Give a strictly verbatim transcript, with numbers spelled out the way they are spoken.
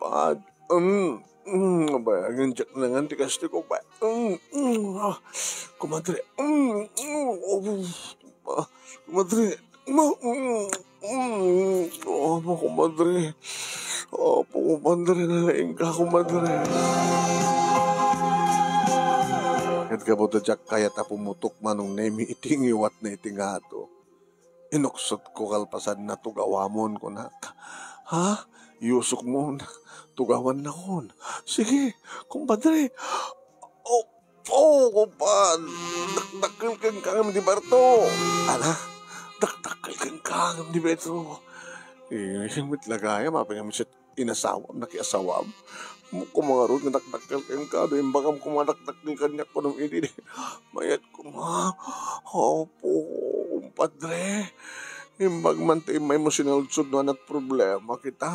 At, um, um, abayagan diak na nga ti kastoy ko ba? Um, um, ah, kumadre, um, um, oh, ah, kumadre, ma, um, um, oh, kumadre. Apo, kumadre, nalaing ka, kumadre. Ket gapu ta diak kayat a pumutok manong Nemi iti ngiwatna iti ngato. Inuksotko kalpasanna, "Tugawamon," kunak. "Ha? Iyusokmo? Tugawannakon." "Sige, kumpadre." "Oh, oh, kumpad. Dakdakkel kenka ngem di Berto." "Ala? Dakdakkel kenka ngem di Berto?" Eh, met la gayam, apay ngem inasawam, nakiasawam. Koma ngarud nga dakdakkel kenka, no imbagam koma dakdakkel kaniak kunom idi, mayat koma. Apo, kumpadre. Imbag man ti immaymo sinaludsod no ania't problema kita.